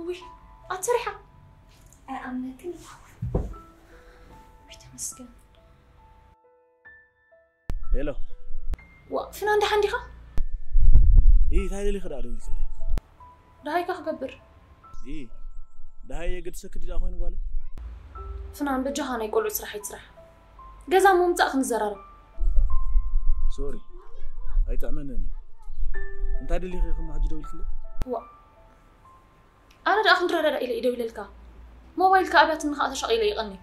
ውይ፣ ኣትሰሪሓ። ኣይኣምነክን። ውይ፣ ተመስገን። ሄሎ። ዋ፣ ፍናን፣ ደሓን ዲኻ? ኢ፣ እንታይ ደሊኺ ደኣ ደዊልክለይ? ደሃይካ ክገብር። ኢ፣ ደሃይ የገድሰኪ ድዩ ደኣ ኮይኑ ጓለይ? ፍናን፣ በጃኻ ናይ ቆልዑ ስራሕ ኣይትስራሕ። ገዛ ምምጻእ ክንዘራረብ። ሶሪ፣ ኣይጥዕመንን እዩ። እንታይ ደሊኺ ኢኺ እሞ ሕጂ ደዊልክለይ? ዋ፣ ኣነ ደኣ ክንረዳዳእ ኢለ እየ ደዊለልካ። ሞባይልካ ኣብያትኒ ከኣ ተሻቒለ ይቐኒ።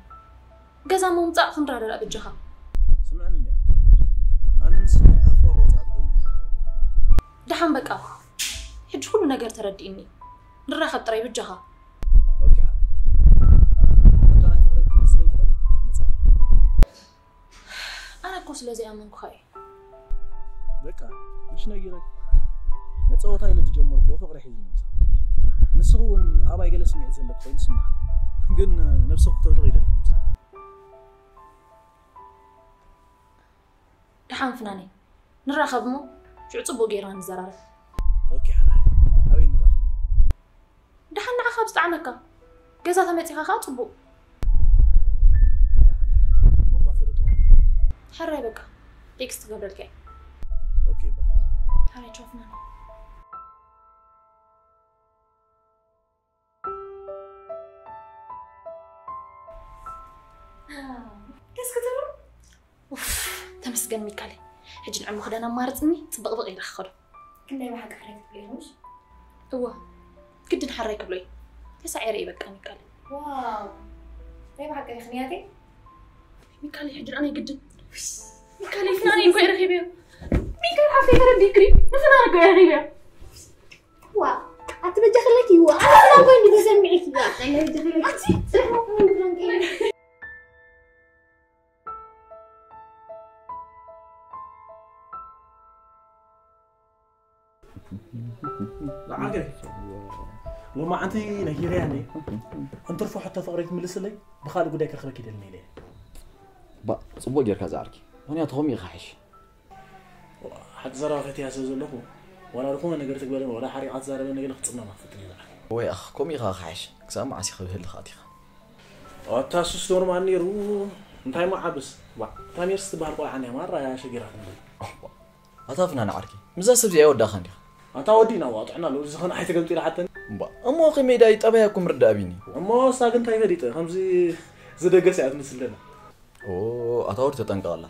ገዛ ምምጻእ ክንረዳዳእ በጃኻ። ስምዕኒ እኒኣ። ኣነ ንስኺ ካብ ፍቕሪ ወጻኢ ተኾይኑ ክንራኸብ ኣይደልን። ደሓን በቃ። ሕጂ ኩሉ ነገር ተረዲእኒ። ንራኸብ ጥራይ በጃኻ። ኦኬ፣ ሓራይ። ሕቶ ናይ ፍቕረይ ትምልስለይ ተኾይኑ መጻእኪ። ኣነ እኮ ስለ ዘይኣመንኩኻ እየ። በቃ፣ ምሽ ነጊረኪ። ነጸወታ ኢለ ዝጀመርኩዎ ፍቕሪ ሒዝኒ ምሳኺ። ንስኺ እውን ኣባይ ገለ ስምዒት ዘለኪ ኮይኑ ይስምዓኒ። ግን ነብስኺ ክተውድቒ ኣይደለኹን ምሳኺ። ደሓን ፍናነይ፣ ንራኸብ እሞ ሽዑ ጽቡቕ ጌርና ንዘራረብ። ኦኬ፣ ሓራይ። ኣበይ ንራኸብ? ደሓን ንዓኻ ኣብ ዝጠዓመካ ገዛ ተመጺኻ ከኣ ጽቡቕ። ደሓን፣ ደሓን። መቋፈሪ ትኾን? ሕራይ በቃ። ቴክስት ክገብረልካ እየ። ኦኬ፣ ባይ። ሕራይ ቻው ፍናነይ። ደስ ክትብሉ። ኡፍ፣ ተመስገን ሚካለይ። ሕጂ ንዕሙ ክዳን ኣማርጽኒ፣ ጽብቕብቕ ኢለ ክኸዶ። ክንደይ ብሓቂ ሕራይ ክትብሎ ኢኺ ምሽ? እወ፣ ግድን ሕራይ ክብሎ እዩ። ተሳዒረ እዩ በቃ ሚካለይ። ዋው፣ ናይ ብሓቂ ዲኺ ንያተይ? ሚካለይ፣ ሕጂ ንዓይ ግድን። ሚካለይ፣ ፍናነይ እኮ እየ ረኺበዮ። ሚካለይ፣ ሓፍተይ ተረዲእክኒ። ንፍናን እኮ እየ ረኺበዮ። ዋ፣ ኣቲ በጃ ክለኪ፣ ዋ፣ ኣቲ በጃ ክለኪ፣ ዋ። ኣቲ፣ ዓርከይ፣ ሎማዓንቲ ነጊረያ እንዴ? እንትርፎ ሕቶ ፍቕረይ ትምልስለይ፣ ብኻልእ ጉዳይ ክረኽበኪ ይደሊ ነይረ። ባ፣ ጽቡቕ ጌርካ ዝዓርኪ። ምኽንያቱ ከምኡ ኢኻ ሓይሽ። ሓቂ ዘረባ ፈትያ ስለ ዘለኹ፣ ዋላ ዝኾነ ነገር ትግበርን፣ ዋላ ሓሪቓ ትዛረበን ነገር ክጽመማ ክፍትን እየ ዝዓርኪ። ወይ ኣኽ፣ ከምኡ ኢኻ ሓይሽ። ክሳብ መዓስ ኢኻ ብህልኻ ኣቲኻ? ኣታ ሱስ ኖርማል ነይሩ፣ እንታይ እሞ ዓብስ? ባ፣ እታ ሜርሲ ትበሃል ቆልዓ እንድያ ማራ እያ ሸጊራትኒ። ኣታ ፍናን ዓርኪ፣ ምስዛ ሰብ እዚኣ ኣይወዳእኻን ዲኻ? ኣታ ወዲእና፣ ዋእ፣ ጥዕና ኣለዎ፣ እዚ ኸን ኣይተገምጢላ ሓተኒ። እምባ፣ እሞ ከመይ ደኣ እዩ ጠባያ እኮ ምርዳእ ኣቢኒ። እሞ እሳ ግን እንታይ ፈሊጠ፣ ከምዚ ዝደገስ እያ ትመስል ዘላ። ኦ፣ ኣታ ወዲ ተጠንቀቐላ።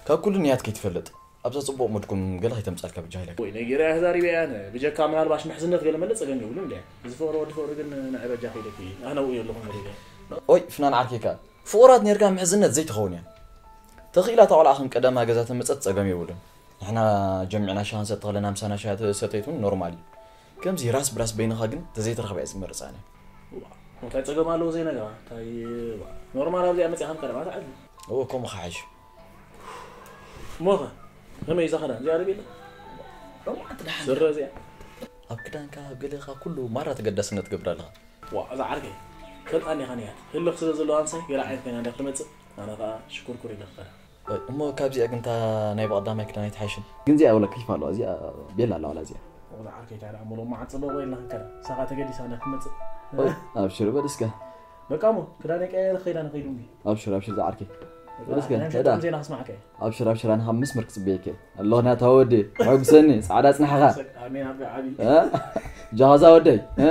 ካብ ኩሉ ንያት ከይትፈልጥ፣ ኣብዛ ጽቡቕ ሙድኩም ገለ ከይተምጻልካ ብጃ ኢለካ። ወይ ነጊረያ ተዛሪበያ ኣነ፣ ብጀካ ምናልባሽ ምሕዝነት ገለ መለ ጸገም የብሉን እንድያ። እዚ ፍቕሪ ወዲ ፍቕሪ ግን ንዓይ በጃኺ ኢለኪ፣ ኣነ ኣብኡ የለኹን ገለ ኢለ። ኦይ፣ ፍናን ዓርከይ ከኣ፣ ፍቑራት ኔርካ ምሕዝነት ዘይትኸውን እያ። ተኽኢላ እታ ቆልዓ ከም ቀደማ ገዛ ተመጸት ጸገም የብሉን። ንሕና ጀሚዕና ሻሂ ንሰቲ ከለና ምሳና ሻሂ ተሰተየት እውን ኖርማል እዩ። ከምዚ ራስ ብራስ በይንኻ ግን ተዘይትረኽባ እየ ዝመርጽ ኣነ። ዋ፣ እንታይ ጸገም ኣለዎ ዘይነገራ? እንታይ፣ ዋ፣ ኖርማል ኣብዚኣ መጺኣ ከም ቀደማ ትዓቢ። እወ፣ ከምኡ ክሓይሽ። እሞኸ፣ ከመይ እዛ ኸዳን እዚኣ ዶ ቤላ? ሎማዓንቲ ደሓን ስረ እዚኣ? ኣብ ክዳንካ፣ ኣብ ገለኻ ኩሉ ማራ ተገዳስነት ትገብር ኣለኻ። ዋ፣ እዛ ዓርከይ፣ ፈልጣኒ ኢኻ ንያት። ህልኽ ስለ ዘለዋ ኣምሳይ ገለ ዓይነት ኮይና እንድያ ክትመጽእ፣ ኣነ ኸኣ ሽኩርኩር ኢለ ክኸዳ። እሞ ካብዚኣ ግን እታ ናይ ብቐዳማይ ክዳን ኣይትሓይሽን? ግን እዚኣ ወላ ከይፋ ኣለዋ፣ እዚኣ ቤላ ኣላ ዋላ እዚኣ። ወላ ዓርከይ፣ እንታይ ደኣ እሞ ሎማዓንቲ ጽቡቕ ኢልና ክንከዳ፣ ንሳኻ ተገዲሳ እንድያ ክትመጽእ። ኦይ፣ ኣብሽር በል እስከ። በቃ እሞ፣ ክዳነይ ቀያይረ ክኸይድ ኣነ ከይዱ እምቢ። ኣብሽር፣ ኣብሽር ዝዓርከይ። በል እስከ፣ ናይ ሄዳ። ምሸት ዜና ክስማዓካ እየ። ኣብሽር፣ ኣብሽር፣ ኣነ ካብ መስመር ክጽበየካ እየ። ኣለኹ ናታ ወዲ፣ ኣሐጉሰኒ፣ ጻዕዳ ጽናሕኻ። ኣሜን፣ ኣቢ ዓቢ። እ? ጃሃዛ ወደይ፣ እ?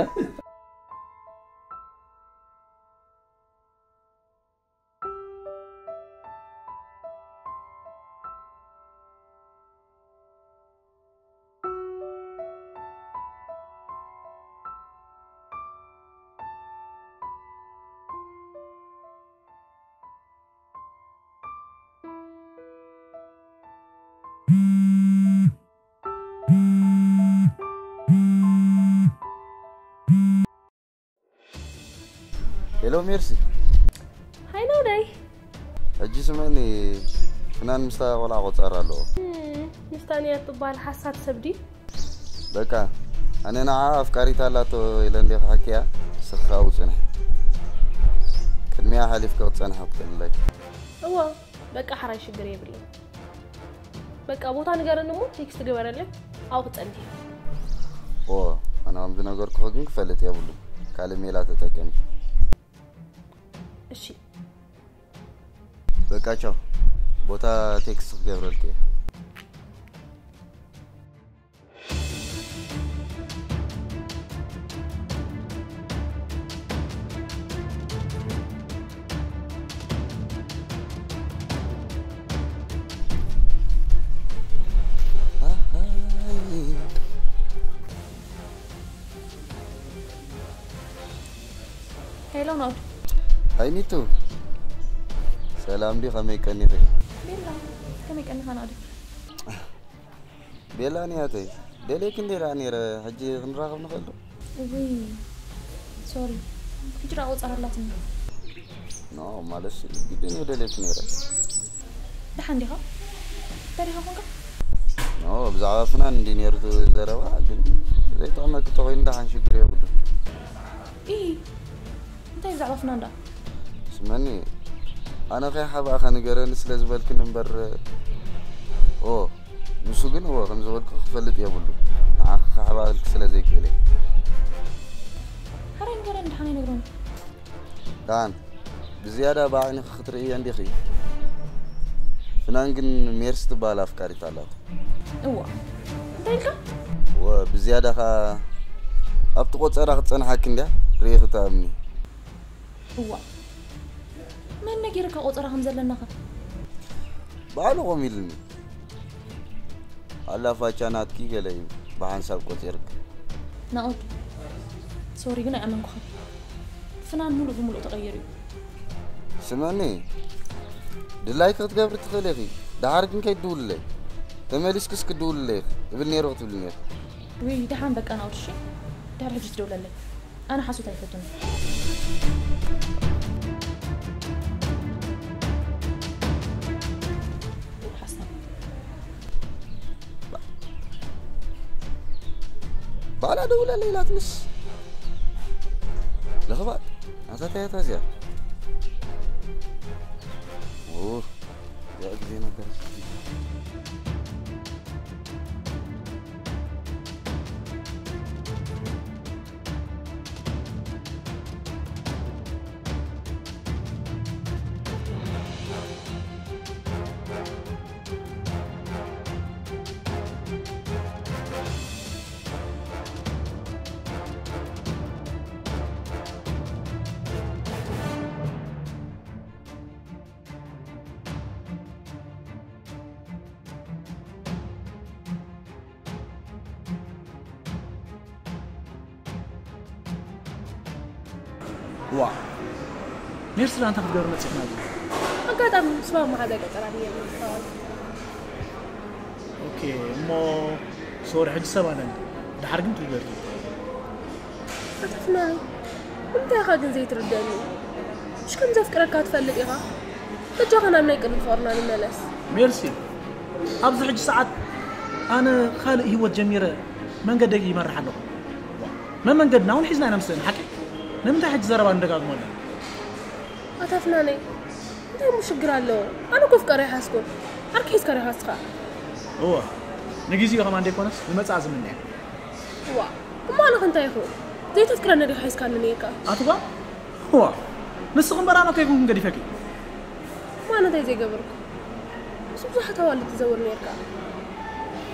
ሄሎ ሜርሲ። ሃይ ናውዳይ። ሕጂ ስምዕኒ፣ ፍናን ምስታ ቆልዓ ቆጻር ኣለዎ። እም፣ ምስታ ንያት ትበሃል ሓሳድ ሰብ ድዩ? በቃ፣ ኣነ ንዓ ኣፍቃሪት ኣላቶ ኢለ እንዴ ክሓክያ፣ ንስኺ ኣብኡ ጽንሒ። ቅድሚያ ሓሊፍኪ ክትጸንሒ ክትክእልለኪ። እወ፣ በቃ፣ ሕራይ ሽግር የብሉን። በቃ፣ ቦታ ንገረኒ እሞ ቴክስት ግበረለይ፣ ኣብኡ ክጸንሕ እየ። ኦ፣ ኣነ ከም ዝነገርኩኺ ግን ክፈልጥ የብሉን። ካልእ ሜላ ተጠቀሚ። እሺ። በቃ ቻው። ቦታ ቴክስት ክገብረልኪ እየ። ሄሎ ናውድ። ሃይ ሚቱ፣ ሰላም ዲ? ከመይ ቀኒኺ? ቤላ፣ ከመይ ቀኒኻ ናውድ? ቤላ ንያተይ፣ ደልየኪ እንዴ ደኣ ነይረ፣ ሕጂ ክንራኸብ ንኽእል ዶ? እውይ፣ ሶሪ፣ ሕጂ ደኣ ቆጸራ ኣላትኒ። ኖ፣ ማለት ግድን እየ ደልየኪ ነይረ። ደሓን ዲኻ? እንታይ ዲኻ ኮንካ? ኖ፣ ብዛዕባ ፍናን እንዲ ነይሩ እቲ ዘረባ፣ ግን ዘይጥቕመኪ ተኾይኑ ደሓን ሽግር የብሉን። ኢ፣ እንታይ ብዛዕባ ፍናን ደኣ? ስመኒ፣ ኣነ ከይሓባእኻ ንገረኒ ስለ ዝበልክኒ እምበር፣ ኦ፣ ንሱ ግን እወ ከም ዝበልኩ ክፈልጥ የብሉ። ንዓኺ ክሓባእልኪ ስለ ዘይክእል እየ። ሓራይ ንገረኒ፣ ደሓን ኣይነግሮን። ደሓን፣ ብዝያዳ ብዓይንኺ ክትርእያ እንዲኺ። ፍናን ግን ሜርሲ ትበሃል ኣፍቃሪት ኣላቶ። እዋ፣ እንታይ ኢልካ? እወ፣ ብዝያዳ ኸኣ ኣብቲ ቆጸራ ክትጸንሓኪ እንድያ ርእይኺ ትኣምኒ። እዋ፣ መን ነጊርካ ቆጸራ ከም ዘለናኸ? ባዕሉ ኾም ኢሉኒ። ኣላ ፋቻ ናትኪ ገለ እዩ ብሓንሳብ ቆጺርክ። ናኦድ፣ ሶሪ ግን ኣይኣመንኩኻን። ፍናን ሙሉእ ብሙሉእ ተቐይሩ እዩ። ስመኒ፣ ድላይኪ ክትገብሪ ትኽእሊ ኢኺ። ደሓር ግን ከይትድውልለይ። ተመሊስክስ ክትድውልለይ ኢኺ እብል ነይሩ ክትብሊ ነይርኪ። ውይ፣ ደሓን በቃ ናኦድ፣ እሺ? ድሕሪ ሕጂ ትደውለለይ። ኣነ ሓሶት ኣይፈቱን። ሓሳብ። ባዕላ ደውላ ለይላትንስ። ለኽባጥ፣ ኣታ እንታይ እያ እዚኣ? ኦ፣ ያ ግዜ ነበር። ዋ፣ ሜርሲ ደኣ እንታይ ክትገብር መጺእና? ኣጋጣሚ ስዋ መሓዛ ይቆጸራ ብዬ ነው። ኦኬ፣ እሞ ሶሪ፣ ሕጂ ሰብ ኣለኒ። ደሓር ግን ትውገድ። ኣታ ፍናን፣ እንታይ ኢኻ ግን ዘይትርደኒ? ምሽ ከም ዘፍቅረካ ትፈልጥ ኢኻ። በጃኻ ናብ ናይ ቅድሚ ፍቕርና ንመለስ። ሜርሲ፣ ኣብዚ ሕጂ ሰዓት ኣነ ካልእ ህይወት ጀሚረ መንገደይ ይመርሕ ኣለኹ። መመንገድና እውን ሒዝና ኢና ምስለኒ፣ ሓቂ? ንምንታይ ሕጂ ዘረባ ንደጋግሞ ኣለና? ኣታ ፍናነይ፣ እንታይ እሞ ሽግር ኣለዎ? ኣነ እኮ ፍቃር ኣይሓዝኩን። ዓርኪ ሒዝካ ዲኻ ንስኻ? እወ፣ ንግዜኡ ከማን ዘይኮነስ ንመጻኢ ዝምነ እየ። እዋ፣ እሞ ኣነ ከ እንታይ ይኹን? ዘይተፍቅረኒ ዲኻ ሒዝካኒ ነይርካ? ኣቲ ጓል? እዋ፣ ንስኺ እምበር ኣነ እኮ ኣይኮንኩን ገዲፈኪ። እሞ ኣነ እንታይ ዘይገበርኩ? ምስ ብዙሓት ኣዋልድ ትዘውር ነይርካ።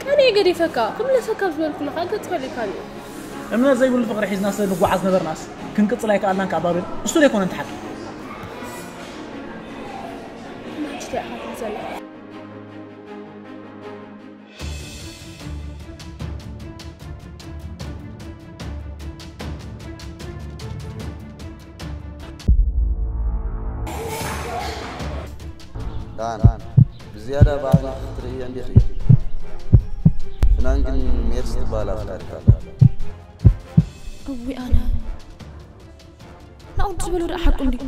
ቀንየ ገዲፈካ፣ ክምለሰካ ኣብ ዝበልኩ ለኻ ገጽ ፈሊካኒ። እምነት ዘይብሉ ፍቕሪ ሒዝና ስለ ንጓዓዝ ነበርናስ፣ ክንቅጽል ኣይከኣልናን ከኣ ባብል፣ እሱ ዶ ኣይኮነን እቲ ሓቂ? ማንችቲ ኣኻትል ዘላ። ዳን፣ ብዝያዳ ብዓይንኺ ክትርእያ እንዲኺ። ፍናን ግን ሜርሲ ትበሃል ኣፍቃሪት ኣላ። እዊ ኣነ። ናኦድ ዝበሎ ደኣ ሓቁ እንድዩ።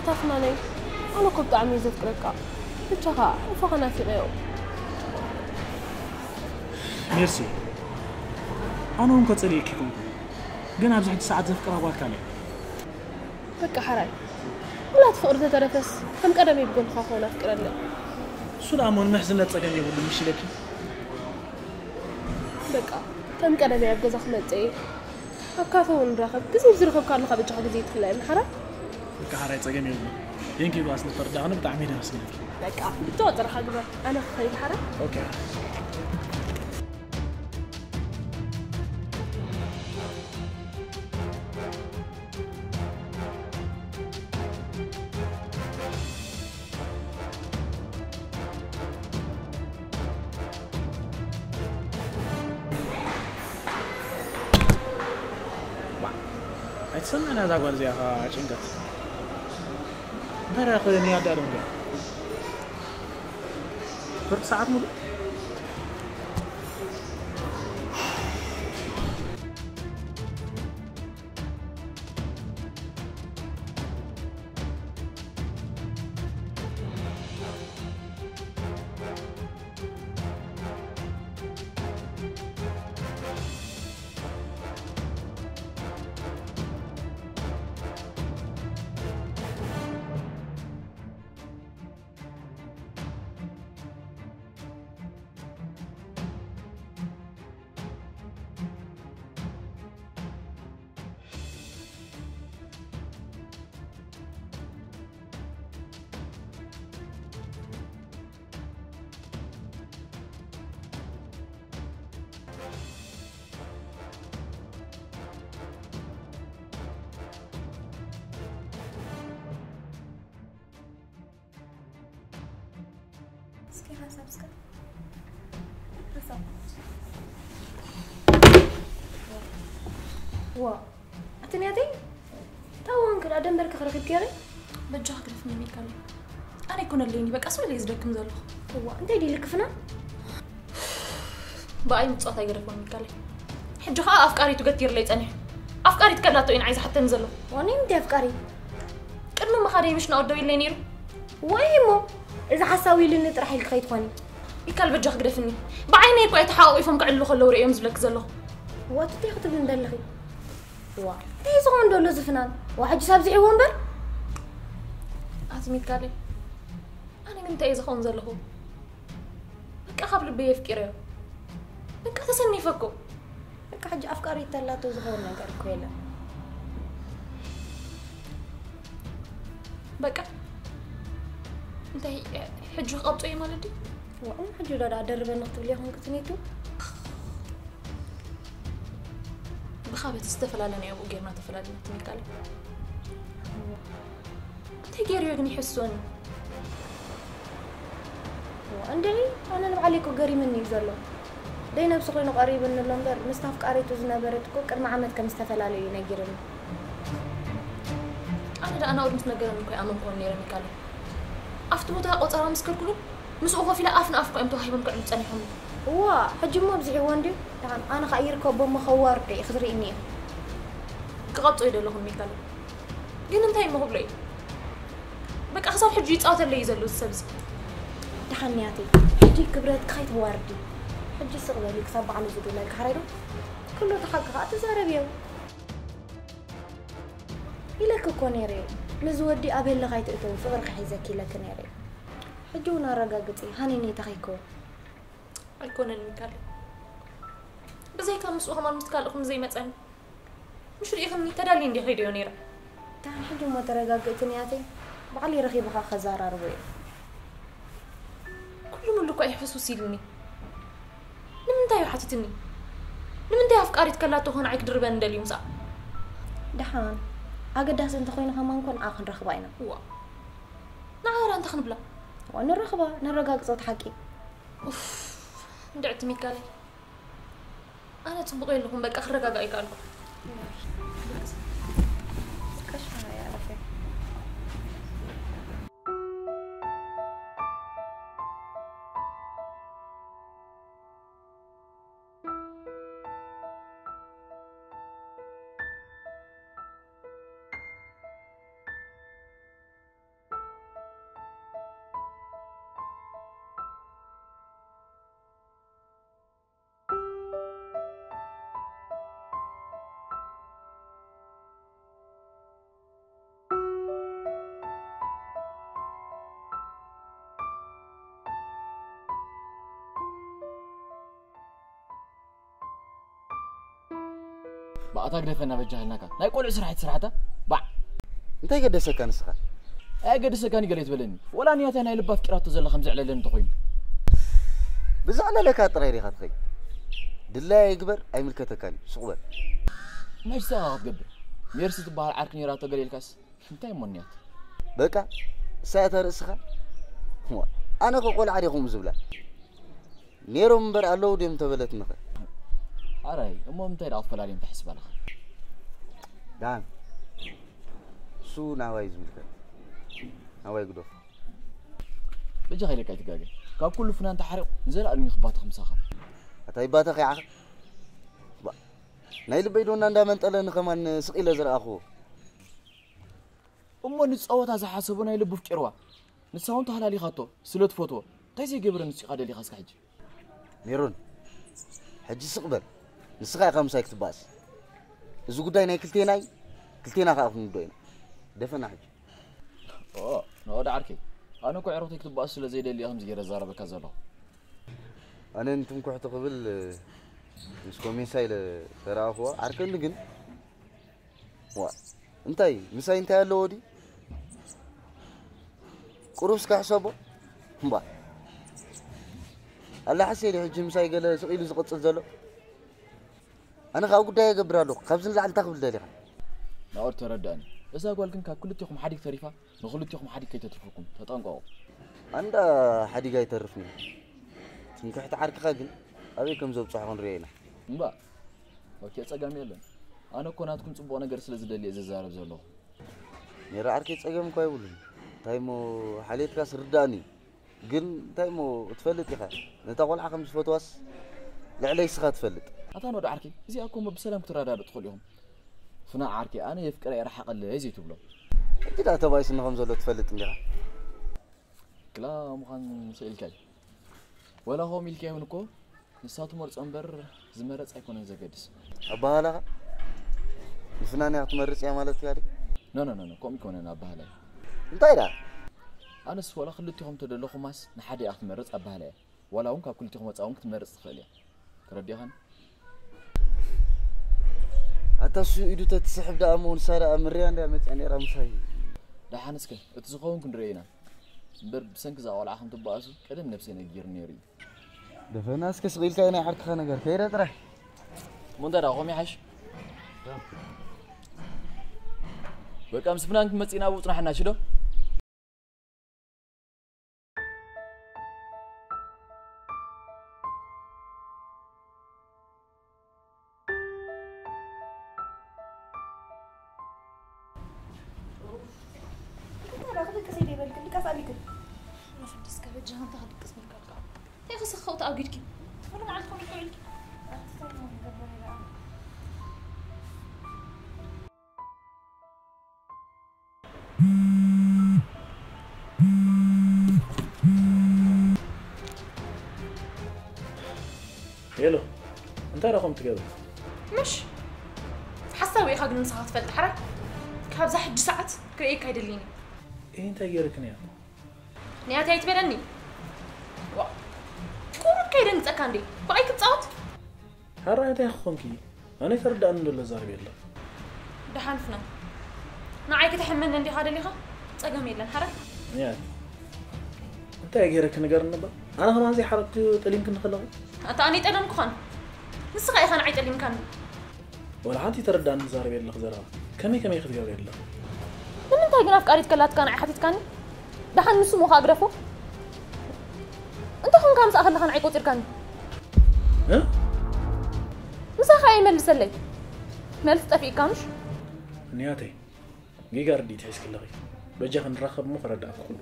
ታፍናነይ፣ ኣነ እኮ ብጣዕሚ እየ ዘፍቅረካ። ብቻኻ እፎ ከናፊቀዮ። ሜርሲ፣ ኣነ እውን ከጸልየኪ ኮንኩ፣ ግን ኣብዚ ሕጂ ሰዓት ዘፍቅራ ጓል ካልእ። በቃ ሓራይ፣ ወላ እቲ ፍቅሪ ተተረፈስ ከም ቀደም ይብጎልካ ከሆን ኣፍቅረለይ። እሱ ደኣ እሞ ንምሕዝነት ጸገም የብሉን፣ ምሽ ኢለኪ። በቃ ከም ቀደም ኣብ ገዛ ክመጽእ እየ። ኣብ ካፈ እውን ንራኸብ። ግዜ ዝረኸብካ ኣለኻ በጃኻ ግዜ ይትክለየና ሓራይ። በቃ ሓራይ ጸገም የብሉን። ቴንኪ ባስ ንፈርዳኽን ብጣዕሚ ደስ ይለኪ። በቃ ብተወጠረኻ ግበር። ኣነ ክኸይድ ሓራይ። ኦኬ። ኣይትሰምዕን እዛ ጓል እዚኣ ኸዓ ጭንቀት በረኽ ንያዳ ዶ እንዲያ ፍርቂ ሰዓት ሙሉእ እስኪ ሓሳብ እስከ ሓሳብ ዋ ኣትንያተይ ታዋን ክዳ ደንበርካ ክረክብ ገይረ በጃ ክግደፍኒ ሚካለ ኣነ ይኮነለይኒ በቃ ስለ ዝደክም ዘለኹ እዋ እንታይ ድዩ ልክፍና ብኣይ ምጽዋት ኣይገደፎን ሚካለ ሕጂ ከዓ ኣፍቃሪቱ ገቲርለይ ጸኒሑ ኣፍቃሪት ከላቶ ኢና ዓይዛ ሓተኒ ዘሎ ዋኔ ምንታይ ኣፍቃሪ ቅድሚ ምኻደይ ምሽ ናወደው ኢለይ ነይሩ ወይ እሞ እዚ ሓሳዊ ኢሉኒ ጥራሕ ኢልኪ ከይትኾኒ ሚካል በጃ ክግደፍኒ ብዓይነይ እኮ እየ ተሓቋቂፎም ክዕልሉ ከለዉ ርእዮም ዝብለኪ ዘለኹ ዋትተይ ክትብሊ እንደለኺ ዋ እንታይ ዝኸውን ደሎ ዝፍናን ዋ ሕጂ ሳብዚሕዎ እምበር ኣቲ ሚካለይ ኣነ ግን እንታይ እየ ዝኸውን ዘለኹ በቃ ካብ ልበይ የፍቂረዮ በቃ ተሰኒፈ እኮ በቃ ሕጂ ኣፍቃሪ ተላቶ ዝኸውን ነገር እኮ የለን በቃ እንታይ ሕጂ ክቐብጾ እዩ ማለት ድዩ ዋእም ሕጂ ዶ ደኣ ደርበኒ ክትብል ኢኹም ክትኔቱ ብኻበት ዝተፈላለናዮ ኣብኡ ጌርና ተፈላለና ትሚካለ እንታይ ገይሩ ግን ይሕስወኒ እንድዒ ኣነ ንባዕለይ እኮ ገሪምኒ እዩ ዘሎ ደይ ነብሲ ኮይኑ ቀሪብኒ ኣሎ እምበር ምስ ታፍቃሪቱ ዝነበረት እኮ ቅድሚ ዓመት ከም ዝተፈላለዩ ነጊርኒ ኣነ ደኣ ናኡድ ምስ ነገረኒ እኮ ይኣመንክዎን ነይረ ሚካለ ኣብቲ ቦታ ቆፀራ ምስ ከልኩሉ ምስኡ ኮፍ ኢለ ኣፍ ንኣፍ እኮ እዮም ተዋሂቦም ክዕሉ ፀኒሖም እዋ ሕጂ እሞ ኣብዚሕዎ እንድዩ ደሓን ኣነ ከዓ ይርከቦ እሞ ከዋርዶ እዩ ክትርእኒ እዩ ክቐብጾ ይደለኹን ሚካለ ግን እንታይ እሞ ክብሎ እዩ በቃ ክሳብ ሕጂ ይጻወተለይ እዩ ዘሎ እዚ ሰብ እዚ ደሓን ያተይ ሕጂ ክብረትኪ ከይተዋርዲ ሕጂ ስቕ በሊ ክሳብ ባዕሉ ዝድውለልኪ ሓራይ ዶ ኩሉ እቲ ሓቂ ከዓ ትዛረብዮ ኢለኪ እኮ ነይረ ነዚ ወዲ ኣብ ህልኽ ኣይትእተዊ ፍቕርኪ ሒዘኪ ኢለኪ ነይረ ሕጂ እውን ኣረጋግፂ ሃኒኒ ተኸይከውን ኣይኮነን ሚካል ብዘይካ ምስኡ ከማን ምስ ካልእኹም ዘይመፀኒ ምሽ ርኢኽኒ ተዳልየ እንዲ ከይደዮ ነይረ እታ ሕጂ እሞ ተረጋግእቲ ንያተይ ባዕለይ ረኺብኻ ከዘራርቦ እየ ኩሉ ምሉ እኳ እዩ ሕሱስ ኢልኒ ንምንታይ እዩ ሓቲትኒ ንምንታይ ኣፍቃሪት ከላቶ ኾነ ዓይክ ድርበን እንደልዩ ምስኣ ደሓን ኣገዳሲ እንተኮይኑ ከማን ኮን ዓ ክንረኽባ ኢና ዋ ንዓራ እንተ ክንብላ ዋ ንረኽባ ነረጋግፆ እቲ ሓቂ እንድዕቲ ሚካለይ ኣነ ፅቡቕ የለኹም በቃ ክረጋጋእ ይከኣልኩ ብኣታ ግደፈና በጃህልናካ። ናይ ቆልዑ ስራሕ ትስራሕታ። ባዕ። እንታይ ገደሰካ ንስኻ? ኣየገድሰካን ገለ ትበለኒ። ወላ ንያታ ናይ ልባ ፍቅራቶ ዘላ ከም ዘዕለለኒ እንተኾይኑ። ብዘዕለለካ ጥራይ ዲኻ ትኸይድ? ድላይ ኣይግበር ኣይምልከተካን እዩ። ስቕ በል። መች ሰኻ ክትገብር? ሜርሲ ትበሃል ዓርኪ ነይራቶ ገለ ኢልካስ። እንታይ እሞ ንያት? በቃ እሳ እታ ርእስኻ። እሞ ኣነ ከ ቆልዓ ዲኹም ዝብላ? ነይሮም እምበር ኣለዉ ድዮም ተበለትንኸ? ኣራይ እሞ ምንታይ ደኣ ክትፈላልዮም ትሕስብ ኣለኻ? ዳን እሱ ናባይ ዝምልከት ናባይ ግደፎ። በጃ ከይለካ ኣይትጋገ። ካብ ኩሉ ፍናን ተሓሪቑ ንዘለኣለም ይኽባተኽ ምሳኻ። ኣታ ይባተኽ ይዓኸ። ባ- ናይ ልበይ ዶና እንዳመንጠለኒ ከማን ስቕ ኢለ ዝረኣኽዎ። እሞ ንፀወታ ዝሓሰቦ ናይ ልቡ ፍቂርዋ ንሳ እውን ተሃላሊኻቶ ስለ ትፈትዎ እንታይ ዘይገብረ ንሱ ኢኻ ደሊኻ እስካ ሕጂ። ሜሮን ሕጂ ስቕ በል። ንስኻ ኢኻ ምሳይ ክትባእስ። እዚ ጉዳይ ናይ ክልቴና እዩ። ክልቴና ከዓ ክንውዶ ኢና። ደፈና ሕጂ። ኦ ንኦ ዳዓርከይ ኣነ እኮ ዕረፍተይ ክትባእስ ስለ ዘይደሊ እየ ከምዚ ገይረ ዛረበካ ዘለኹ። ኣነ ንትንኩሕቲ ክብል ምስ ኮሜሳ ኢለ ተረኣኽዋ ዓርከኒ ግን ዋ እንታይ ምሳይ እንታይ ኣለዎ ድዩ? ቁሩብ እስከ ሕሰቦ እምባ ኣላ ሓሴ ድዩ ሕጂ ምሳይ ገለ ስቕ ኢሉ ዝቕጽል ዘሎ? ኣነ ከዓ ጉዳይ እገብር ኣለኹ ካብዚ ንላዕሊ እንታይ ክብል ደሊኻ? ናኦድ ተረዳእኒ። እዛ ጓል ግን ካብ ክልቴኹም ሓዲግ ተሪፋ ንኽልቴኹም ሓዲግ ከይተትርፈኩም ተጠንቀቑ። ኣንዳ ሓዲግ ኣይተርፍን እዩ። ትምክሕቲ ዓርክኻ ግን ኣበይ ከም ዘብፅሖ ክንሪኦ ኢና። እምባ ኦኬ ጸገም የለን። ኣነ እኮ ናትኩም ጽቡቕ ነገር ስለ ዝደሊ እየ ዝዛረብ ዘለኹ። ሜራ ዓርከይ ጸገም እኳ የብሉን። እንታይ እሞ ሓልየትካስ ርዳእኒ እዩ። ግን እንታይ እሞ ክትፈልጥ ኢኻ ነታ ቆልዓ ከም ዝፈትዋስ ልዕለይ እስኻ ትፈልጥ። ኣታ ኖዶ ዓርከይ እዚኣ እኮ እሞ ብሰላም ክትረዳድእ ትኽእሉ ኢኹም። ፍና ዓርከይ ኣነ የፍቅራ እየ ርሓቐለይ ዘይትብሎ። ሕጂ ደኣ ተባኢስኒ ከም ዘሎ ትፈልጥ እንዲኻ። ክላ ምዃን ስኢልካይ ወላ ኸም ኢልካይ እውን እኮ ንሳ ትመርጾ እምበር ዝመረጽ ኣይኮነን ዘገድስ። ኣባህላኻ ንፍናን እያ ክትመርጽ እያ ማለት እያ ድዩ? ኖ ኖ ኖ ኖ ከምኡ ኣይኮነን ኣባህላይ። እንታይ ደኣ? ኣነስ ወላ ክልቲኹም ተደለኹማስ ንሓደ እያ ክትመርጽ ኣባህላይ እያ። ዋላ እውን ካብ ክልቲኹም ወጻ እውን ክትመርጽ ትኽእል እያ። ተረዲእኻን? ኣታ እሱ ኢዱ ተትስሕብ ደኣ እሞ ንሳ ደኣ ምርያ እንድያ መጽያ ነይራ ምሳይ። ደሓን እስከ እቲ ዝኸውን ክንሪኦ ኢና። እምበር ብሰንኪ እዛ ቆልዓ ከም ትበኣሱ ቀደም ነብሰይ ነጊሩ ነይሩ እዩ። ደፈና እስከ ስቕ ኢልካ ናይ ዓርክኻ ነገር ከይረ ጥራሕ። እሞ እንታይ ደኣ ከምኡ ይሓይሽ? በቃ ምስ ፍናን ክትመጽእ ኢና ኣብኡ ጽናሕና እሺ ዶ? እንታይ ደኣ ክድቅስ እየ ደይበልክን ድቃስ ኣሊክን። መፍዲ እስከ በጃኻ እንታይ ክድቅስ በልካ ደኣ እንታይ ክስኸው ተኣጒድኪ። ኩሉ መዓልቲ ከምኡ ኢልኪ ውዒልኪ። ኣቲ እንታይ ነው ዝገበረ ደኣ? ሄሎ እንታይ ደኣ ከምኡ ትገብሪ? ምሽ ሓሳዊ ኢኻ ግን ንስኻ ትፈልጥ ሓራይ ካብዛ ሕጂ ሰዓት ክርእየካ ኣይደልይን እየ። እይ እንታይ ገይርክን እያ? ንያት ኣይትበለኒ። ዋ ቁሩብ ከይደንግጸካ እንዴ ብኣይ ክትጻወት? ሓራይ እንታይ ክኾንኪ? ኣነ ተረዳእኒ ዘሎ ዛረብ የለን። ደሓን ፍናን ንዓይ ክተሕመኒ እንዲኻ ደሊኻ? ጸገም የለን ሓራይ። ንያት እንታይ ገይረኪ ንገርኒ እባ? ኣነ ከማን ዘይሓረድኩ ጠሊምክኒ ከለኺ? ኣታ ኣነ ይጠለምኩኻን ንስኻ ኢኻ ንዓይ ጠሊምካኒ። ወላ ሓንቲ ተረዳእኒ ትዛረብ የለኺ ዘረባ ከመይ ከመይ ክትገብሪ የለኺ። ንምንታይ ግን ኣፍቃሪት ከላትካ ንዓይ ሓቲትካኒ? ደሓን ንሱ እሞ ከኣ ግደፎ። እንታይ ኾንካ ምሳኣ ከለኻ ንዓይ ቆጺርካኒ? እ? ምሳኻ እየ መልሰለይ። መልሲ ጠፊእካ ምሽ? ንያተይ ጌጋ ርድኢት ሒዝኪ ኣለኺ። በጃኺ ንራኸብ እሞ ከረድኣኪ ኩሉ።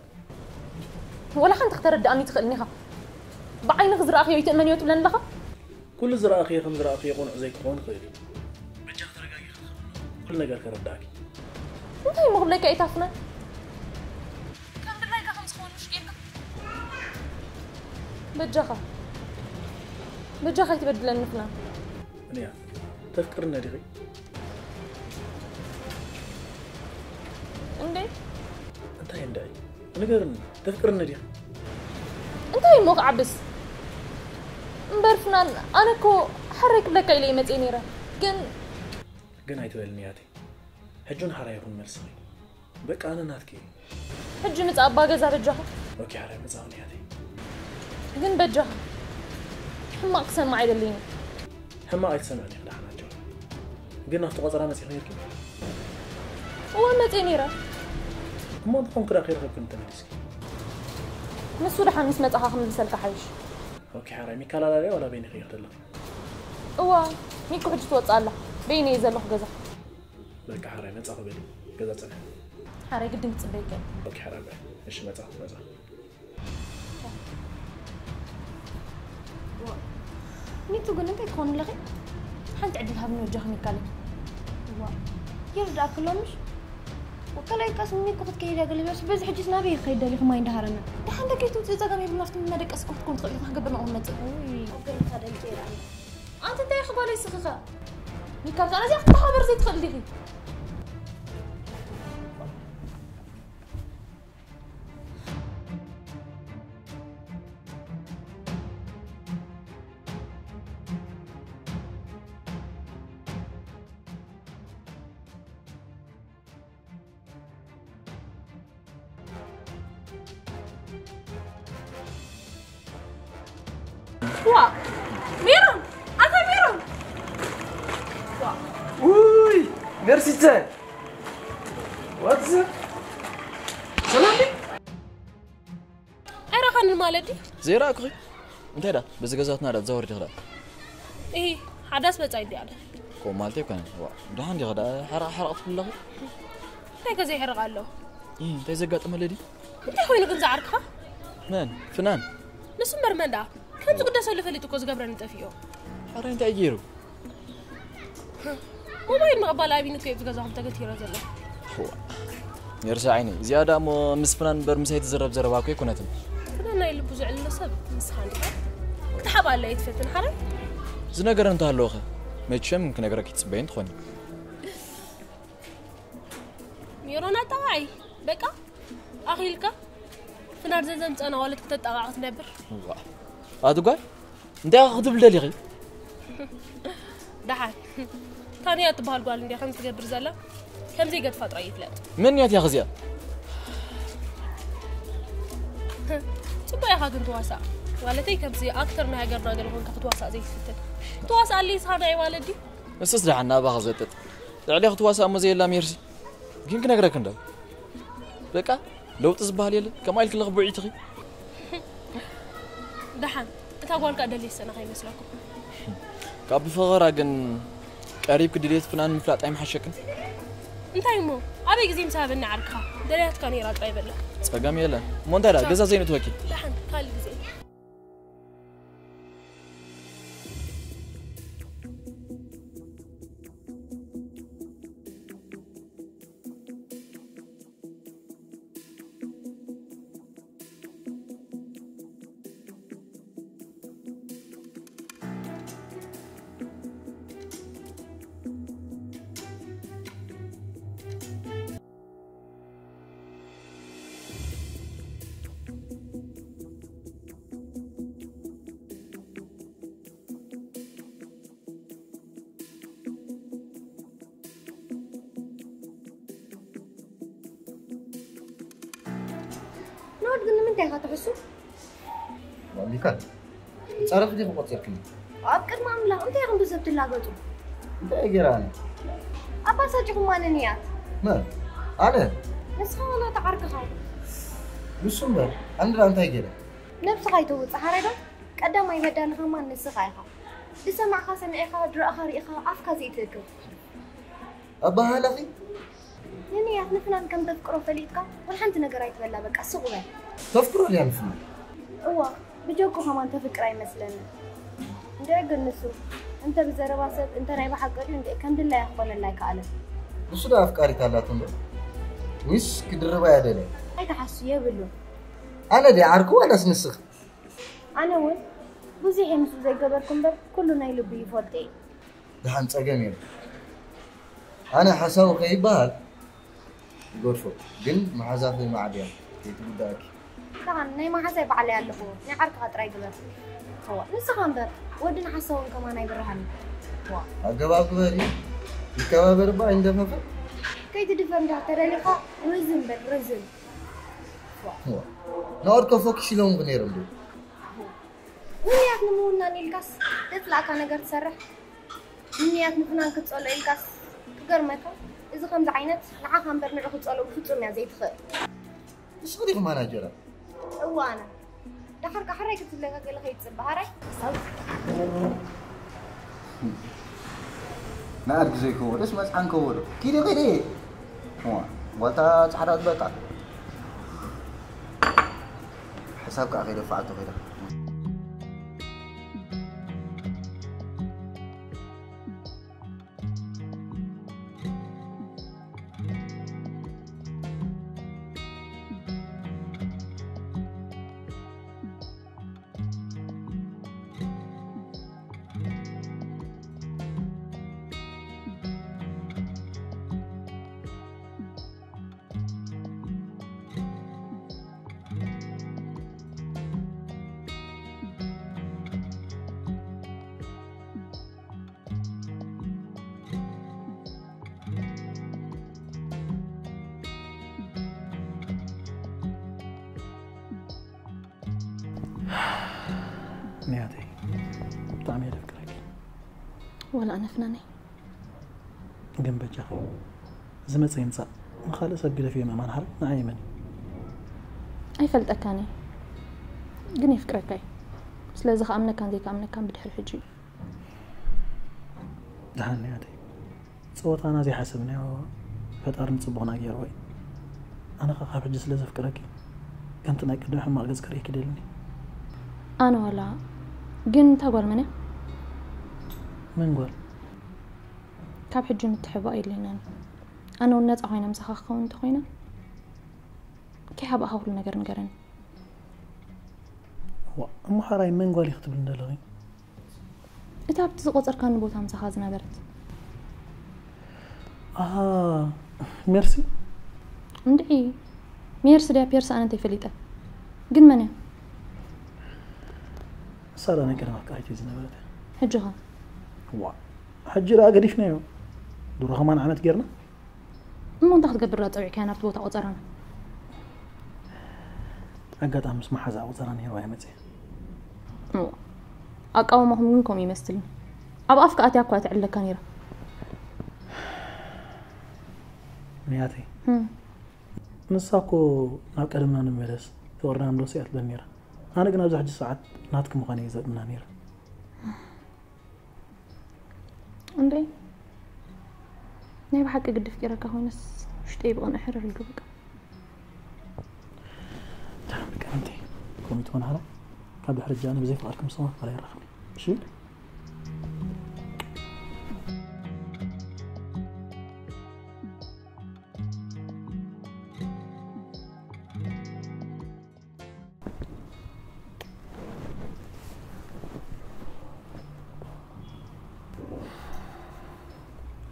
ወላ ሓንቲ ክተረድኣኒ ትኽእልኒ ኢኻ። ብዓይንኺ ዝረኣኽዮ ይትእመንዮ ትብለኒ ኣለኻ? ኩሉ ዝረኣኽዮ ከም ዝረኣኽዮ ቅኑዕ ዘይክኸውን ይኽእል እዩ። በጃኺ ተረጋጊኺ ክትኸፍሎ ኩሉ ነገር ከረድኣኪ። እንታይ እሞ ክብለካ እየ ታፍና? ከም ድላይካ ከም ዝኾን ምሽ ጌርካ። በጃኻ በጃኻ ኣይትበድለኒ ፍና። እንያ ተፍቅርኒ ዲኺ? እንዴ እንታይ እንደ ንገርኒ ተፍቅርኒ ዲኺ? እንታይ እሞ ክዓብስ እምበር ፍናን ኣነ እኮ ሓራይ ክብለካ ኢለ እየ መፅየ ነይረ ግን ግን ኣይትበልኒ ያቴ። ሕጂ ንሓራ ይኹን መልስኺ። በቃ ኣነ ናትኪ። ሕጂ ምጻእ ኣባ ገዛ በጃኻ። ኦኬ ሓራ ምጻእ ያቴ። ግን በጃኻ። ሕማቕ ክሰምዕ ኣይደልይን። ሕማቕ ኣይትሰምዕን ኢኺ ደሓን ኣጆኺ። ግን ናብቲ ቆጸራ መጺኺ ነይርኪ? እወ መጺእ ነይረ። እሞ እንተኾንኩ ደኣ ከይረኸብክኒ ተመሊስኪ? ንሱ ደሓን ምስ መጻኻ ክምልሰልካ ሓይሽ። ኦኬ ሓራይ ሚካላላ ድያ ዋላ በይንኺ ኢኺ ዘለኺ? እዋ ሚኩ ሕጂ ትወጽእ ኣላ። በይነ እየ ዘለኹ ገዛ። በቃ ሓራይ መጻኹ በሊ ገዛ ጽንሒ። ሓራይ ግድን ክጽበየካ እየ። ኦኬ ሓራይ በይ። እሺ መጻኹ መጻኹ። ሚቱ ግን እንታይ ትኾኑ ኣለኺ? ሓንቲ ዕድል ሃብኒ ወጃኹም ይካለኝ። ዋ ይርዳእክ ኣሎ ምሽ? ወከላይ ቃስ ሚኩ ክትከይድ ያገልበስ በዚ ሕጂስ ናበይ ይኸይድ ደሊኹ ማይ እንዳሃረና። ደሓን ደገይ ትውፅእ ጸገም የብሉን ኣብቲ እናደቀስኩም ክትኮን ትኽእል ኢኹም ክገብር ንኦም መጽእ። ኣንቲ እንታይ ክጓለይ ስኽኸ? ሚካል ካላ እዚኣ ክትሓበር ዘይትኽእል ዲኺ? ዋ ሜሮን፣ ኣታ ሜሮን። ዋ ውይ ሜርሲተ ዋትስ ሰላም ድዩ? ኣይረኻንን ማለት ድዩ? ዘይረኣኩኺ እንታይ ዳ በዚ ገዛትና ዳ ትዛወሪ ዲኺ ዳ? እሂ ሓዳስ መጻኢ እንዲ ኣለ። ከምኡ ማለተይ ኣይኮነን። ዋ ደሓን ዲኺ ዳ? ሓራቕ ሓራቕ ትብሊ ኣለኺ። እንታይ ከ ዘይሕርቕ ኣሎ? እ እንታይ ዘጋጠመ ለዲ? እንታይ ኮይኑ ግን ዝዓርክኻ? መን? ፍናን? ንሱ እምበር መን ደኣ? ከም ዝግደሰሉ ፈሊጡ እኮ ዝገብረኒ ጠፊኡ። ሓራይ እንታይ ገይሩ? ሞባይል ምቕባል ኣቢኒ እኮ እዩ ዝገዛኹም ተገቲረ ዘሎ። ዋ ሜርሲ ዓይነይ እዚኣ ደኣ እሞ ምስ ፍናን እምበር ምሳይ ትዝረብ ዘረባ እኮ ኣይኮነትን። ፍናን ናይ ልቡ ዝዕልሎ ሰብ ንስኻ እንዲኻ ክትሓብኣለ ኣይትፈትን ሓራይ። ዝነገረ እንተሃለወኸ መቸም ክነግረኪ ትጽበይን ትኾኒ። ሜሮን ኣጣቓዓይ በቃ ኣኺልካ ፍናን ዘዘምፀና ዋለት ክተጣቓዕ ክትነብር። ዋ ኣቲ ጓል እንታይ ኢኻ ክትብል ደሊኺ? ደሓን ታንያ ትበሃል ጓል እንዲያ ከምዚ ትገብር ዘላ ከምዘይገድፋ ጥራይ ይፍለጥ። መን እያ እቲኣ ኸዚኣ? ፅቡቅ ኢኻ ግን ትዋሳእ ማለተይ ከምዚ ኣክተር ናይ ሃገርና ገለ ኮንካ ክትዋሳእ ዘይትፍትን ትዋሳእ ኣለይ ስኻ ናይ ማለት ድዩ? ንስስ ደሓን ናባኻ ዘጥጥ ልዕሌ ክትዋሳእ እሞ ዘየላ ሜርሲ ግን ክነግረክ እንዶ በቃ ለውጢ ዝበሃል የለ ከማይ ኢልክ ለኽብዑ ኢትኺ ደሓን እታ ጓልካ ደልየ ሰና ከይመስለኩም ካብ ፈኸራ ግን ቀሪብክ ድሌት ፍናን ምፍላጥ ኣይምሓሸክን እንታይ እሞ ኣበይ ግዜ ምስ ሃበኒ ዓርክኻ ደልያትካ ነይራ ጥራይ በላ ጸገም የለን እሞ እንታይ ዳ ገዛ ዘይንትወኪ ደሓን ካልእ ግዜ ኖድ ግን ንምንታይ ኢኻ ትሕሱ? ሚካል ጸረፍ ዲኹ ቆጺርክኒ? ኣብ ቅድሚ ኣምላኽ እንታይ ኢኹም ብሰብ ትላገጹ? እንታይ ገይረ ኣነ? ኣባሳጭኹማ ንንያት። መን? ኣነ? ንስኻ ዋላ ተዓርክኻ? ንሱ እምበር ኣነ ደኣ እንታይ ገይረ? ነብስኻ ኣይተውጽእ ሓራይ ዶ? ቀዳማይ በዳሊ ከማን ንስኻ ኢኻ። ዝሰማዕካ ሰሚዕካ፣ ዝረኣኻ ርኢኻ ኣፍካ ዘይትእክብ። ኣበሃህላኺ ንንያት ንፍናን ከም ተፍቅሮ ፈሊጥካ ወላ ሓንቲ ነገር ኣይትበላ በቃ ስቕ በል። ተፍቅሮ ድያ ንፍናን? እዋ ብጀኩ ከማን ተፍቅራ ይመስለኒ። እንድዒ ግን ንሱ እንተ ብዘረባ ሰብ እንተ ናይ ብሓቂ ድዩ እንድዒ ከም ድላያ ክኾነላ ኣይከኣለን። ንሱ ዶ ኣፍቃሪት ኣላቶ እንዶ? ወይስ ክድርባ እያ ደልያ? ኣይትሓሱ የብሉን። ኣነ ድየ ዓርኩ ዋላስ ንስኺ? ኣነ እውን ብዙሕ እየ ምስኡ ዘይገበርኩ እምበር ኩሉ ናይ ልቡ ይፈልጦ እየ። ደሓን ጸገም የለን። ኣነ ሓሳዊ ከይበሃል ይገድፎ፣ ግን መሓዛኺ መዓት እያ ከይትጉዳእኪ። ደሓን ናይ መሓዛይ ባዕለይ ኣለኹዎ፣ ናይ ዓርክኻ ጥራይ ግበር። እዋ ንስኻ እምበር ወዲ ንሓሳዊ ከማን ኣይብርሃን እዩ። ኣገባብ ግበሪ። ይከባበር እባ ኣይንደፈፈ። ከይትድፈር እንዳ ተደሊኻ ርዝም በል ርዝም። ናኦድ ኮ ፎክሽ ኢሎም ነይሮም ዶ? ንንያት ንምውናን ኢልካስ ተፅላእካ ነገር ትሰርሕ። ንንያት ምፍናን ክትፀሎ ኢልካስ ክገርመካ፣ እዚ ከምዚ ዓይነት ንዓኻ እምበር ንዑ ክትፀሎ ብፍፁም እያ ዘይትኽእል። ንስኺ ዲኺ ማናጀራ? እዋና ዳሕር ካሕራይ ክትብለካ ገለ ከይትፅበ ሃራይ። ንኣድጊ ዘይከወደስ መፅዓን ከወዶ ኪዲ ኪዲ ዋልታ ፃዕዳ ዝበጣ ሕሳብ ከዓ ከይደፋዓቶ ከይዳ ንያተይ ብጣዕሚ እየ ደፍቅረኪ። ዋላ ኣነ ፍናነይ ግን በጃኺ ዝመፀ ይምፃእ ንካልእ ሰብ ግደፍዮ ምእማን ሓር ንዓይ መን ኣይፈልጠካን እየ ግን የፍቅረካ እዩ። ስለዚ ከኣምነካን ዘይከኣምነካን ብድሕሪ ሕጂ እዩ። ደሓን ንያተይ ፀወታና ዘይሓሰብናዮ ፈጣሪ ንፅቡቕና ገይርዎ እዩ። ኣነ ኸ ካብ ሕጂ ስለ ዘፍቅረኪ ከምቲ ናይ ቅድም ሕማቕ ገጽ ክርእየኪ ደልኒ። ኣነ ዋላ ግን እታ ጓል መን እያ? መን ጓል? ካብ ሕጂ ምትሕባእ የድልየናን እዩ። ኣነ እውን ነፃ ኮይነ ምሳኻ ክኸውን እንተኮይነ ከይሓባእኻ ኩሉ ነገር ንገረኒ። እሞ ሓራይ መን ጓል ኢኺ ትብልኒ ዘለኺ? እታ ኣብቲ ዝቆጸርካኒ ቦታ ምሳኻ ዝነበረት። ኣሃ ሜርሲ? እንድዒ ሜርሲ ድያ ፔርሲ ኣነ እንታይ ፈሊጠ? ግን መን እያ? እሳ ዳ ናይ ቀደም ኣፍቃሪተይ ዝነበረት እያ። ሕጂ ኸ? ዋ ሕጂ ደኣ ገዲፍናዮ። ድሮ ከማን ዓመት ጌርና። እሞ እንታይ ክትገብር ዳ ጸዊዕካያ ናብቲ ቦታ ቆጸራና? ኣጋጣሚ ምስ መሓዛ ቆጸራ ነይርዋ እየ መጽየ። እዋ ኣቃውማኹም ግን ከምኡ ይመስልኒ። ኣብ ኣፍ ከኣትያ እኳ ትዕለካ ነይራ። ንያተይ ንሳ እኮ ናብ ቀደምና ንመለስ ፍቕርና ንረስኦ እያ ትብለኒ ነይራ። ኣነ ግን ኣብዚ ሕጂ ሰዓት ናትኪ ምዃነይ እየ ዘእምና ነይረ። እንዴ ናይ ብሓቂ ግዲ ኣፍቂረካ ኮይነስ ውሽጠይ ብቕንኢ ሕርር ኢሉ በቃ። ደሓን በቃ ምንታይ ከምኡ ትኾን ሓራ ካብ ድሕሪ እጃ ኣነ ብዘይ ፍቓድኩም ሰማት ካልኣይ ይራኸብኒ እሺ።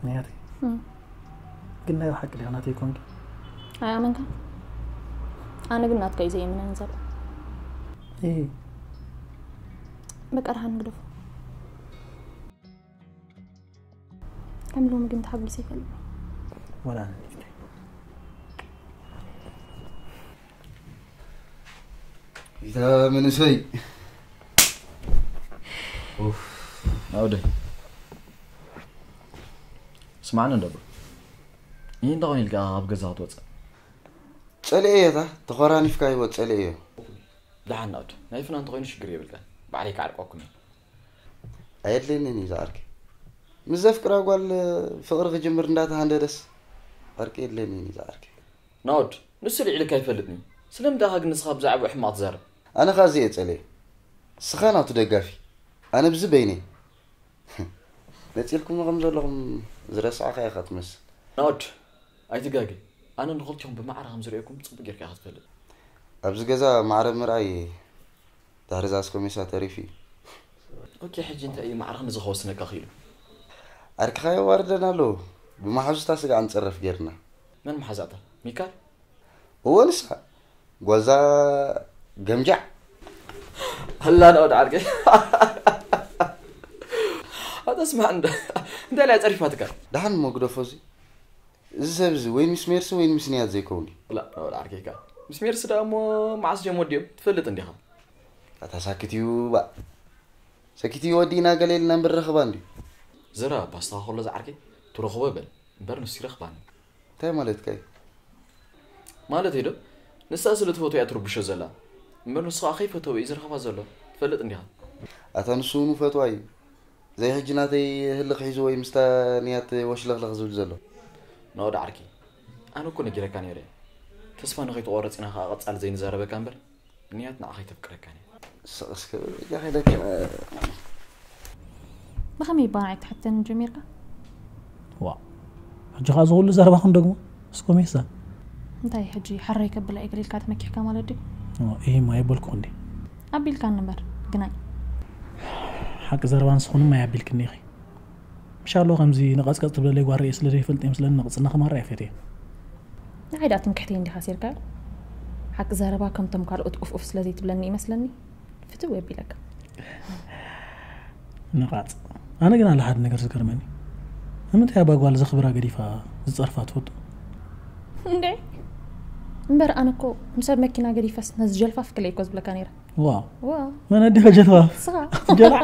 ንያተይ ግን ናይ ሓቂ ዲኻ ናተይ ኮንኪ? ኣይኣመንካ ኣነ ግን ናትካ እዩ ዘየምነኒ ዘሎ። በቃ ደሓን ንግደፎ። ከም ሎሚ ግን ተሓጒሰ ይፈልጥ። ወላ ንእሽተይ ይታ መንእሰይ ናውደ ስማዕኒ እንደቦ ይህ እንተኾይኑ ኢልካ ካብ ገዛ ክትወፅእ ጸልኤ እየታ ተኾራኒፍካ ይወት ጸልኤ እዮ ደሓን ናውደ ናይ ፍና እንተኾይኑ ሽግር የብልካን ባዕለይ ክዓርቀኩም እየ ኣየድልየንን እዩ ዝዓርኪ ምስ ዘፍቅራ ጓል ፍቕሪ ክጅምር እንዳተሃንደደስ ዕርቂ የድልየንን እዩ ዝዓርኪ ናውድ ንሱ ልዕልካ ኣይፈልጥን እዩ ስለምንታይ ኢኻ ግን ንስኻ ብዛዕባኡ ሕማቕ ትዛረብ ኣነ ኸኣ እዚ እየ ጸልየ ንስኻ ናቱ ደጋፊ ኣነ ብዚ በይነይ ነጺልኩሞ ከም ዘለኹም ዝረሳዕካ ኢኻ ትመስል ናውድ ኣይትጋገ ኣነ ንኽልቲኹም ብማዕረ ከም ዝርእየኩም ጽቡቕ ጌርካ ኢኻ ትፈልጥ ኣብዚ ገዛ ማዕረ ምርኣይ ዳርዛስ ኮሜሳ ተሪፉ እዩ። ኦኬ፣ ሕጂ እንታይ እዩ ማዕረ ክንዲ ዝኸወስነካ ክኢሉ? ዓርክኻ የዋርደና ኣለዉ። ብመሓዙታ ስጋዕ ንጸረፍ ጌርና። መን መሓዛእታ? ሚካል? እወ ንሳ። ጓዛ ገምጃዕ። ኣላ ናውድ ዓርከይ። ኣታ እስማዕ እንዳ እንታይ ላይ ጸሪፋትካ? ደሓን እሞ ግደፎ። እዚ እዚ ሰብ እዚ ወይ ምስ ሜርሲ ወይ ምስ ንያት ዘይከውን ድዩ? ላ ወላ ዓርከይካ ምስ ሜርሲ ደኣ እሞ መዓስ ጀም ወዲኦም ትፈልጥ እንዲኻ። ኣታ ሳክት እዩ። ባእ ሰኪት እዩ። ወዲእና ገለ ኢልና እምበር ረኽባ እንድዩ። ዘረባ ባስታኻ ከሎ ዝዓርከይ ትረኽቦ በል እምበር ንሱ ይረኽባኒ። እንታይ ማለትካ እዩ? ማለተይ ዶ ንሳ ስለ ትፈትዎ እያ ትርብሾ ዘላ እምበር ንሱ ከዓ ከይፈተወ እዩ ዝረኽባ ዘሎ ትፈልጥ እንዲኻ። ኣታ ንሱ እውን ፈትዋ እዩ። ዘይ ሕጂ ናተይ ህልኽ ሒዝዎ እዩ ምስታ ንያት ወሽለኽለኽ ዝብል ዘሎ። ኖ ዶ ዓርከይ ኣነ እኮ ነጊረካ ነይረ። ተስፋ ንኸይትቖርጽ ኢና ከዓ ቀጻሊ ዘይንዛረበካ እምበር ንያት ንዓኻ ኣይተፍቅረካን እያ። ስቕ እስከ በጃኻ ኢለካ። ብኸመይ እባ ንዓይ ትሓተኒ ጀሚርካ? ዋእ ሕጂ ኸኣ እዚ ኹሉ ዘረባኹም ደግሞ እስኮ ሜሳ። እንታይ ሕጂ ሓራይ ከብላ እየ ገለ ኢልካ ተመኪሕካ ማለት ድዩ? ዋእ ኢሂ እሞ ኣየበልኩኽን ድየ? ኣቢልካኒ እምበር ግናይ። ሓቂ ዘረባ ንስኽን እሞ ኣየኣቢልክን ኢኺ። ምሻሎ ከምዚ ንቐጽቀጽ ትብለለይ ጓል ርእየ ስለ ዘይፈልጥ እየ ምስለኒ ንቕጽና ክማርር እየ ፈትየ። ንዓይ ደኣ ትምክሕተይ እንዲኻ ኣሲርካዮ። ሓቂ ዘረባ ከምቶም ካልኦት ኡፍ ኡፍ ስለ ዘይትብለኒ እዩ መስለኒ ፍትው የቢለካ። ንቓጽ ኣነ ግን ኣለ ሓደ ነገር ዝገርመኒ ንምንታይ ኣባ ጓል ዘኽብራ ገዲፋ ዝጸርፋ ትፈጡ? እንዴ እምበር ኣነ እኮ ምስ ሰብ መኪና ገዲፈስ ነዚ ጀልፋፍ ክለይ እኮ ዝብለካ ነይረ። ዋው ዋ መን ኣዲኻ ጀልፋፍ? ስኻ ጀላዕ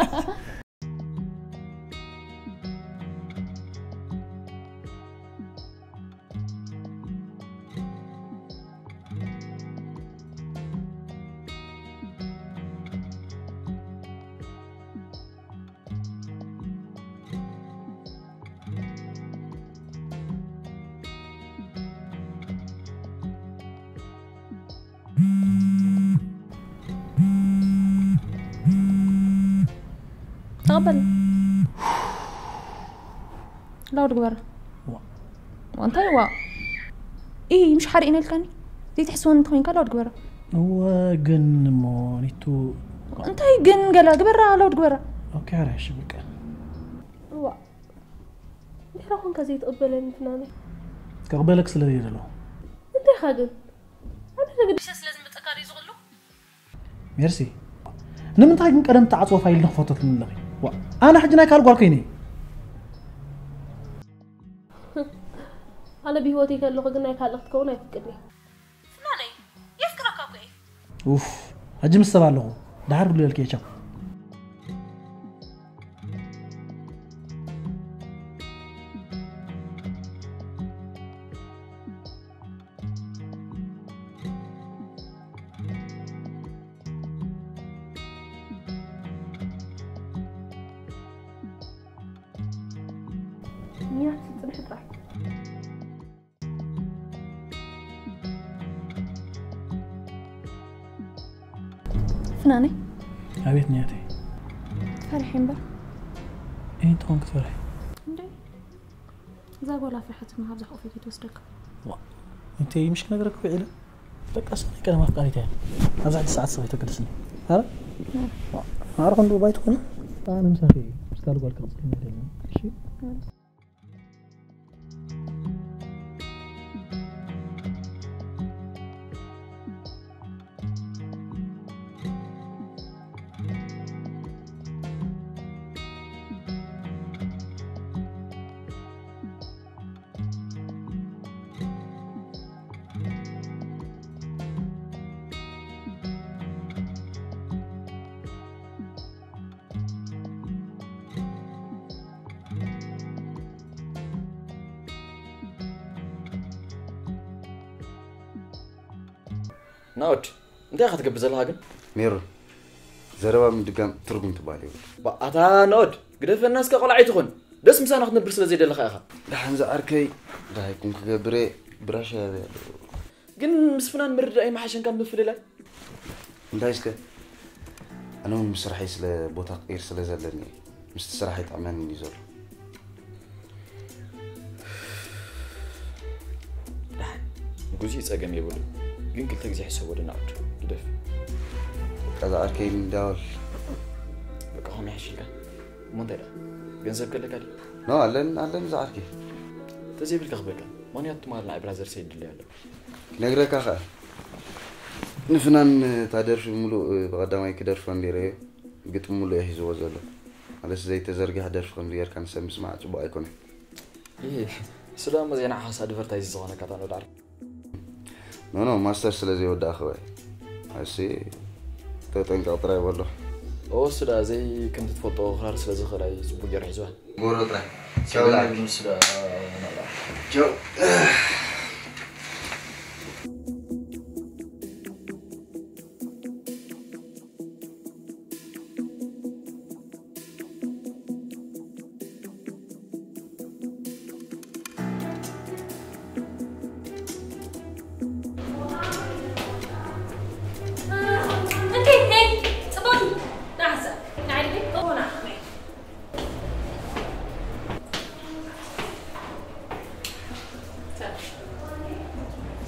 ተቐበል ላውድ ግበራ እንታይ ዋ ኢ ምሽ ሓሪእነ ኢልካኒ ዘይትሕስወኒ እንተኮይንካ ላውድ ግበራ እወ ግን እሞ ኒቱ እንታይ ግን ገላ ግበራ ላውድ ግበራ ኦኬ ሓራሽ በቃ እዋ ድሕራ ኮንካ ዘይትቕበለኒ ፍናነ ከቕበለክ ስለ ዘይደለኹ እንታይ ኢኻ ግን ኣነ ተገዲሰ ስለ ዝመፀካ ድዩ ዝቕሉ ሜርሲ ንምንታይ ግን ቀደም ተዓፅዎ ፋይል ንክፈቶ ትምለኺ ኣነ ሕጂ ናይ ካልእ ጓል ኮይነ ኣነ ብህይወት ከለኹ ግን ናይ ካልእ ክትከውን ኣይፍቅድኒ ፍናነይ የፍቅረካ እኮ እየ ኡፍ ሕጂ ምስ ሰብ ኣለኹ ደሓር ብሉ የልክየ ቻው ንያት ጽንሒ ጥራሕ ፍናነይ ኣቤት ንያተይ ፈሪሐ እምበር እንታይ ክትፈርሒ እንደ እዛ ጓል ኣፍርሐትና ካብዛ ኮፊ ከይትወስደካ እንተ ምሽ ክነግረክ ውዒለ በቃ ስኒ ቀደም ኣፍቃሪት እያ ኣብዛ ሕጂ ሰዓት ሰበይ ተገድስኒ ኣረ ማዕረ ክንዱ ባይ ትኾኒ ኣነ ምሳኺ ምስ ካልእ ጓል ክቕፅል እየ ደለኒ እሺ ናኦድ እንታይ ኢኻ ትገብር ዘለኻ ግን? ሜሮን ዘረባ ምድጋም ትርጉም ትበሃል የብሉ። ባእ ኣታ ናኦድ ግደፈና እስከ ቆልዓ ኣይትኹን። ደስ ምሳና ክትነብር ስለ ዘይደለኻ ኢኻ። ደሓን ዝዓርከይ ደሃይኩም ክገብር እየ ብራሻ ያበ ኣለዎ። ግን ምስ ፍናን ምርድዳእ ይመሓሸን ካብ ምፍልላይ። እንታይ እስከ ኣነ እውን ብስራሐይ ስለ ቦታ ክቅይር ስለ ዘለኒ እየ። ምስቲ ስራሕ ኣይጥዕመንን እዩ ዘሎ። ደሓን ንጉዚ ጸገም የብሉ ግን ክልተ ግዜ ሕሰቦ ደናቁድ ግደፍ በቃ ዝዓርከይ እንዳወል በቃ ኸም ይሕሽልካ እሞ እንታይ ደኣ ገንዘብ ከለካ ድዩ ኖ ኣለኒ ኣለኒ ዝዓርከይ ተዘይብልካ ክበልካ ምክንያቱ ትማል ንዓይ ብራዘር ሰይድ ድለይ ኣሎ ክነግረካ ኸኣ ንፍናን እታ ደርፊ ሙሉእ ብቐዳማይ ክደርፎ እንዲረዮ ግጥም ሙሉእ ሒዝዎ ዘሎ ማለት ዘይተዘርግሐ ደርፊ ከምዚ ጌርካ ንሰብ ምስማዕ ጽቡቕ ኣይኮነን። ይህ እሱ ደግሞ ዜና ሓስ ኣድቨርታይዝ ዝኾነ ካታ ነው ዳር ኖ ኖ ማስተር ስለ ዘይወዳእኽወ ኣሲ ተጠንቀቕ ጥራይ በሎ። እሱ ዳ ዘይ ከምቲ ትፈልጦ ክራር ስለ ዝኽእል እዩ ጽቡቅ ገይሩ ሒዝዋ። ጎሮ ጥራይ። ቻው ላኪ። እሱ ዳ ቻው።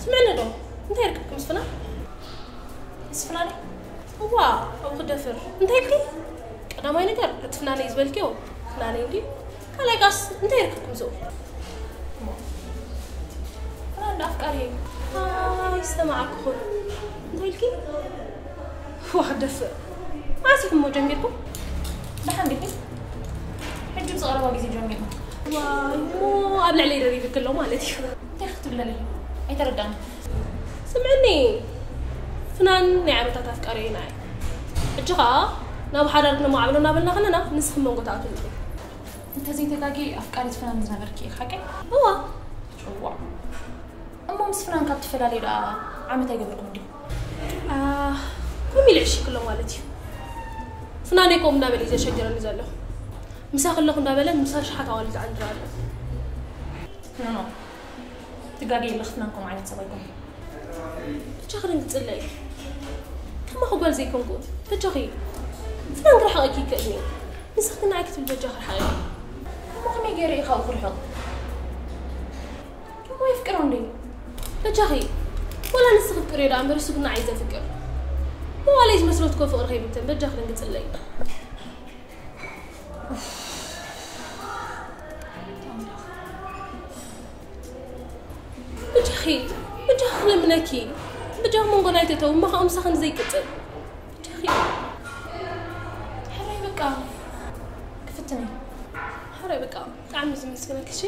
ስምዕኒ ዶ እንታይ ይርከብኩም ስፍና? ስፍና ዶ? እዋ ኣብኡ ክደፍር እንታይ ኢልኪ? ቀዳማይ ነገር እቲ ፍናነይ ዝበልክዮ ፍናነይ እንዲ ካልኣይ ጋስ እንታይ ይርከብኩም ዝኡ? ፍናን ዶ ኣፍቃሪ ኣይሰማዕኩኹን እንታይ ኢልኪ? ዋ ክደፍር ማሲኹም ሞ ጀሚርኩም? ደሓን ዲኺ? ሕጂ ምስ ቀረባ ግዜ ጀሚርና። ዋይ ሞ ኣብ ልዕለይ ደሪብክ ኣሎ ማለት እዩ። እንታይ ክትብለለይ? ኣይተረዳኒ። ስምዕኒ ፍናን ናይ ዓመታት ኣፍቃሪ ኢና ሕጂ ኸዓ ናብ ሓዳር ክነማዕብሎ እናበልና ከለና ንስኺ መንጎ ትኣትውልኺ። እንተዘይተጋጊ ኣፍቃሪት ፍናን ዝነበርኪ ኢኺ ሓቀይ? እዋ ጭዋ እሞ ምስ ፍናን ካብ ትፈላለዩ ደኣ ዓመት ኣይገበርኩም እንዲኹም? ከምኡ ኢለ ዕሽክሎ ማለት እዩ። ፍናነይ ከምኡ እንዳበለ እዩ ዘሸግረኒ ዘሎ። ምሳኺ ኣለኹ እንዳበለ ምሳይ ሽሓት ኣዋልድ ኣንድራ ኣሎ። ኖኖ ትጋገ የለኽ ፍናን ከምኡ ዓይነት ሰብ ኣይኮነ። በጃኺ ደንግፅለይ። ከማኺ ጓል ዘይኮንኩ በጃኺ ፍናን ክርሕቐኪ ይክእል እዩ። ንስኺ ግን ንዓይ ክትብል በጃኺ ርሓቂ። እሞ ከመይ ገይረ እዩ ካብኡ ክርሕቕ? እሞ የፍቅሮ እንዴ? በጃኺ ወላ ንስኺ ፍቅር ዳ እምበር እሱ ግን ንዓይ ዘፍቅር። መዋለይ ዝመስለትኮ ፍቅሪ ከይብተን በጃኺ ደንግፅለይ። በጃኺ በጃኺ ክለምነኪ በጃኺ መንጎና ኣይተተው እሞ ከኣ ምሳኺ ንዘይቅፅል በጃኺ። ሕራይ በቃ ክፍትነይ። ሕራይ በቃ ብጣዕሚ ዝመስግነኪ እሺ።